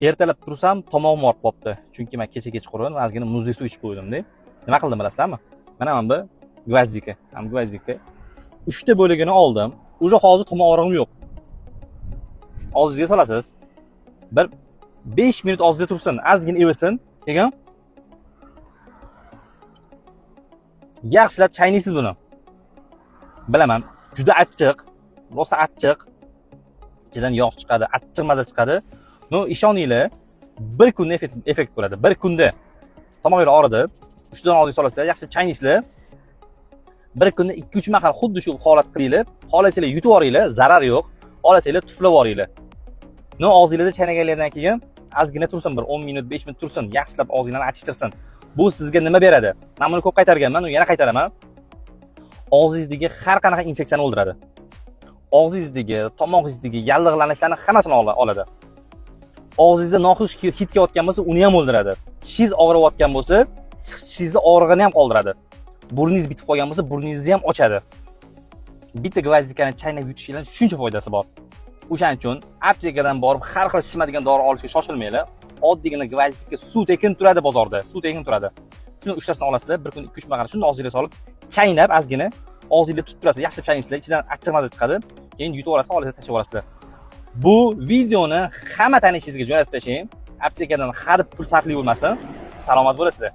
Ertalab tursam, tomog'im og'rib qolibdi. Chunki men kecha kechqurun ozgina muzli suv ichib qo'ydim-da. Nima qildim, bilasizlarmi? Mana bu гвоздика, ham гвоздика. 3 ta bo'ligini oldim. Уже hozir tomoq og'rig'im yo'q. Og'zingizga solasiz. Bir 5 minut og'zida tursin, ozgina ivisin. Keyin yaxshilab chaynaysiz buni. Bilaman, juda achchiq, rosa achchiq. Ichidan yog' chiqadi, achchiq maza chiqadi. Но, ishoninglar, bir kunda effekt bo'ladi. Bir kunda tomog'ingiz og'ridi, 3 dona og'zingizga solasizlar, yaxshilab chaynaysizlar. Bir kunda 2-3 mahal xuddi shu holat qilinglar. Xohlasanglar yutib yuboringlar, zarar yo'q. Xohlasanglar tuflab yuboringlar. Но, og'zingizda chaynaganlardan keyin ozgina tursin, bir 10 minut, 5 minut tursin, yaxshilab og'zinglarni achishtirsin. Bu sizga nima beradi? Men buni ko'p qaytarganman, yana qaytaraman. Og'zingizdagi har qanaqa infeksiyani o'ldiradi. Og'zingizdagi, tomog'ingizdagi yallig'lanishlarni hammasini oladi. Og'zingizda noxush hid kelayotgan bo'lsa, uni ham o'ldiradi. Tishingiz og'riyotgan bo'lsa, tishingizni og'rig'ini ham qoldiradi. Burningiz bitib qolgan bo'lsa, burningizni ham ochadi. Bitta гвоздика ni chaynab yutishinglar shuncha foydasi bor. O'shaning uchun aptekadan borib har xil shishmadigan dori olishga shoshilmanglar. Oddiygina гвоздика suv tekin turadi bozorda, suv tekin turadi. Shuni uchtasini olasizlar, bir kun 2-3 mahal shuni og'zingizga solib, chaynab ozgina og'zingizda tutib turasizlar, yaxshilab chaynaysizlar, ichidan achchiq maza chiqadi. Keyin yutib olasizlar, xohlasa tashlab yuborasizlar. Bu videoni hamma tanishingizga jo'natib tashlang. Aptekadan hadeb pul sarflayvermasin. Salomat bo'lasizlar.